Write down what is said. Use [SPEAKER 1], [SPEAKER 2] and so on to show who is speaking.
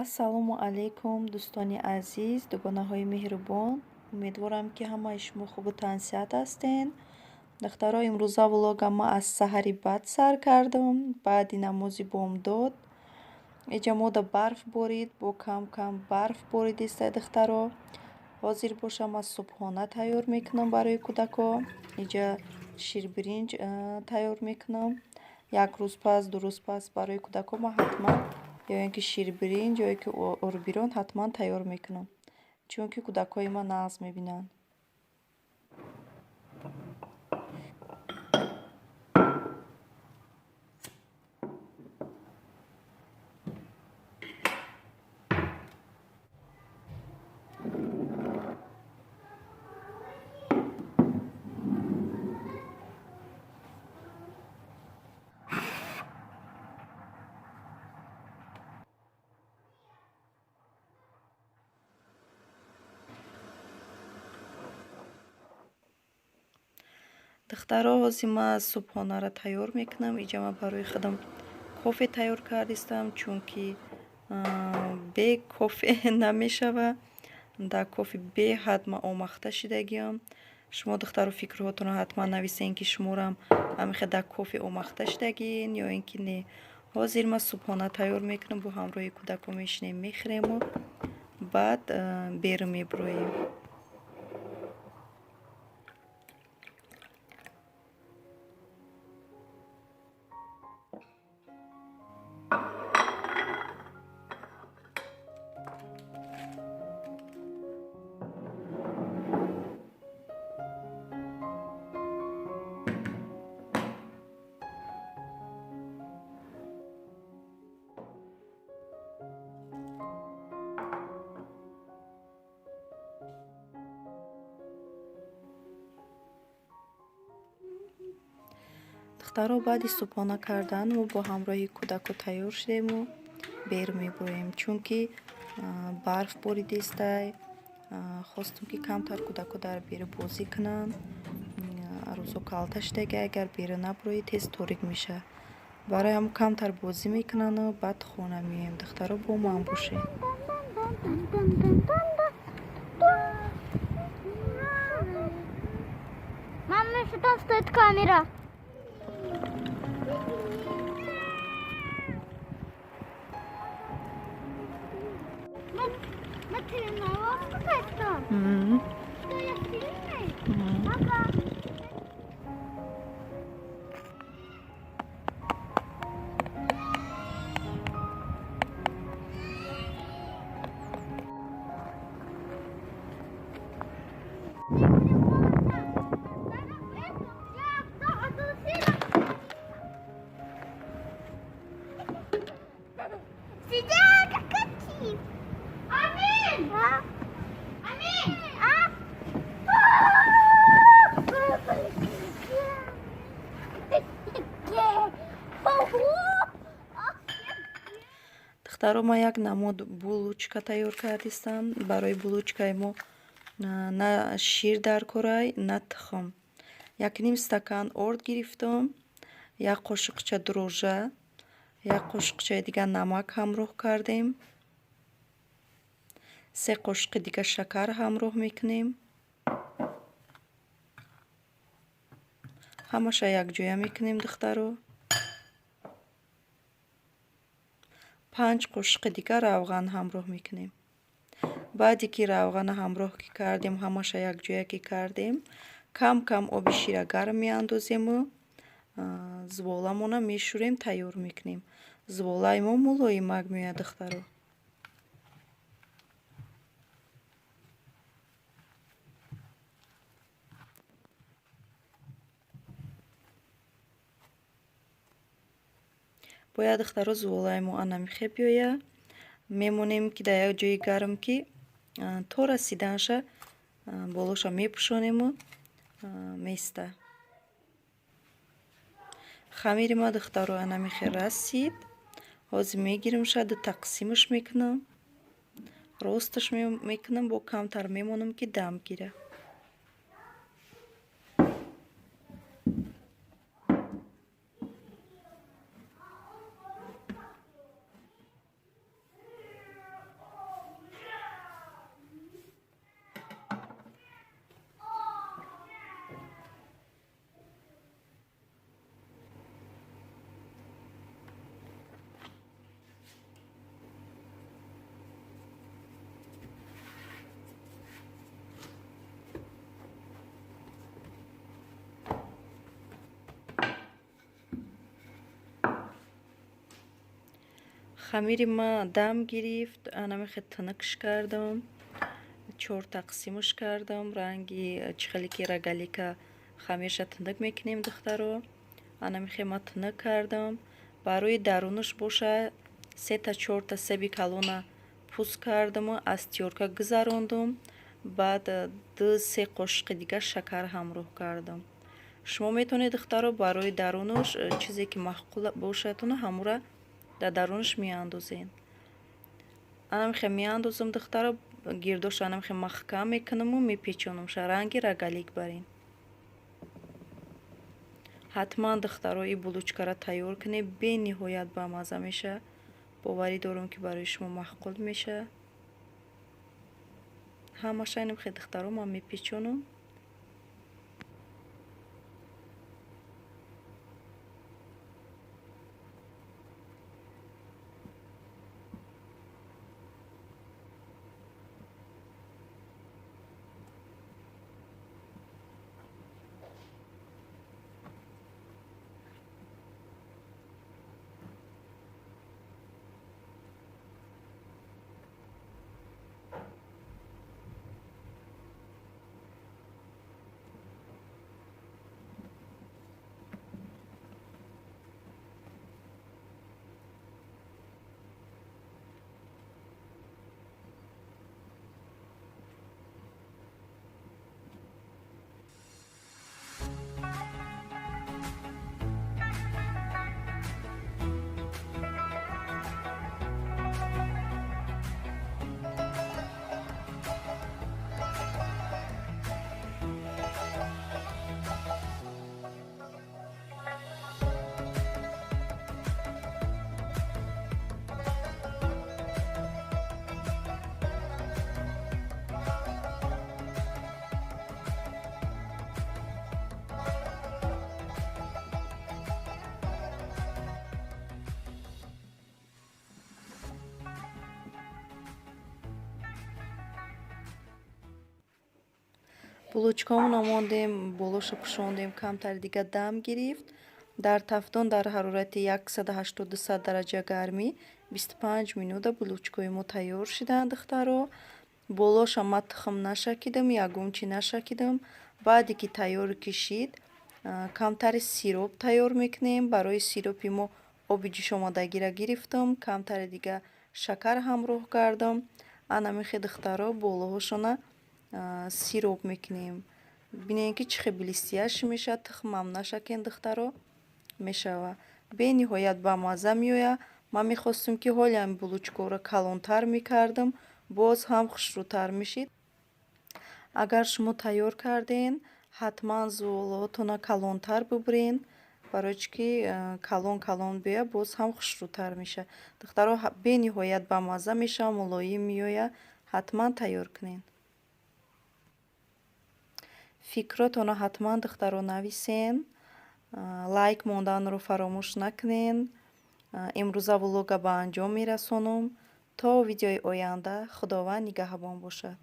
[SPEAKER 1] Ассалому алайкум, дӯстони азиз, дугонаҳои меҳрубон. Умедворам, ки ҳамаи шумо хубу тансиҳат ҳастен. Духтаро, имрӯза влога ма аз саҳари бад сар кардам, баъди намози бомдод. Эҷа мода барф борид, бо кам-кам барф боридиста, духтаро. Ҳозир боша ма субҳона тайёр мекунам барои кӯдако. Иҷа ширбиринҷ тайёр мекунам. Як рӯз пас, 2 рӯз пас барои кӯдако ма ҳатман ё ин ки ширбиринҷ, ё ин ки орбирон ҳатман тайёр мекунам, чунки кӯдакҳои ман нағз мебинанд. Духтаро, ҳозир ман субҳонаро тайёр мекунам. Иҷа ман барои худам кофе тайёр кардистам, чунки бе кофе намешава. Дар кофе беҳад ман омахта шидагиам. Шумо, духтаро, фикрҳотонро ҳатман нависен, ки шуморам ҳамихе дар кофе омахта шидагиен ё ин ки не. Ҳозир ман субҳона тайёр мекунам, бо ҳамроҳи кӯдако мешинем, мехӯрему баъд берун мебуроем. Духтаро, баъди субҳона кардан мо бо ҳамроҳи кӯдако тайёр шудему берун мебуроем, чунки барф боридистай. Хостум, ки камтар кӯдако дар берун бозӣ кунанд. Рӯзо калта шудаги, агар берун набуроӣ, тез торик мешавад. Барои ҳамон камтар бозӣ мекунану баъд хона меоем. Духтаро, бо ман бошед.
[SPEAKER 2] Мама, что там стоит камера? Смотри, какая-то там. Что, я сильный? Ага.
[SPEAKER 1] Духтаро, ман як намуд булочка тайёр кардистам. Барои булочкаи мо на шир даркорай, на тухм. 1,5 стакан орд гирифтам, як қошиқча дрожжа, як қошиқчаи дигар намак ҳамроҳ кардем, 3 қошиқи дигар шакар ҳамроҳ мекунем. Ҳамаша якҷоя мекунем, духтаро. 5 қошиқи дигар равған ҳамроҳ мекунем. Баъде ки равғана ҳамроҳ ки кардем, ҳамаша якҷоя ки кардем, кам-кам оби шира гарм меандозему зволамона мешӯрем, тайёр мекунем. Зволаи мо мулоимак меояд, духтаро. Бояд, духтаро, зуволаи мо анамихе биёя. Мемонем, ки дар як ҷои гарм ки то расиданша болоша мепӯшонему места. Хамири ма, духтаро, анамихе расид. Ҳозир мегиримша, ду тақсимаш мекунам, росташ мекунам, бо камтар мемонам, ки дам гира. Хамири ма дам гирифт, анамихе тинукш кардам, чор тақсимш кардам. Ранги чӣ хеле ки рогалика хамирша тинук мекунем, духтаро, анамихе ма тинук кардам. Барои дарунаш боша сета чорта себи калона пӯст кардаму аз тёрка гузарондум. Баъд 2-3 қошиқи дигар шакар ҳамроҳ кардам. Шумо метавонед, духтаро, барои дарунаш чизе ки маъқул бошадтуну ҳамура дар дарунаш меандозед. Анамихе меандозам, духтаро, гирдоша анамихе маҳкам мекунаму мепечонамша, ранги рогалик барин. Ҳатман, духтаро, и булочкара тайёр кунед, бениҳоят бамазза мешавад. Боварӣ дорам, ки барои шумо маъқул мешавад. Ҳамаша инамхе, духтаро, ман мепечонам. Булочкаҳомонро мондем, болоша пӯшондем, камтар дига дам гирифт. Дар тафдон дар ҳарорати 180-200 дараҷа гармӣ 25 минута булочкаҳои мо тайёр шиданд, духтаро. Болоша ма тухм нашакидам, ягон чӣ нашакидам. Баъде ки тайёр кишид, камтари сироп тайёр мекунем. Барои сиропи мо оби ҷӯшомадагиро гирифтам, камтари дига шакар ҳамроҳ кардам. Анамихе, духтаро, болоҳошона сироп мекунем. Бинем, ки чӣ хел блестящий мешавад. Тухмам нашакем, духтаро, мешава, бениҳоят бамазза меояд. Ман мехостам, ки ҳолиам булочкаро калонтар мекардам, боз ҳам хушрӯтар мешид. Агар шумо тайёр карден, ҳатман зуволаҳотонро калонтар бубурен, барои чӣ ки калон калон биёяд, боз ҳам хушрӯтар мешавад. Духтаро, бениҳоят бамазза мешавад, мулоим меояд. Ҳатман тайёр кунед. Фикротонро ҳатман, духтаро, нависен, лайк монданро фаромӯш накунен. Имрӯза влога ба анҷом мерасонам. То видеои оянда, Худованд нигаҳбон бошад.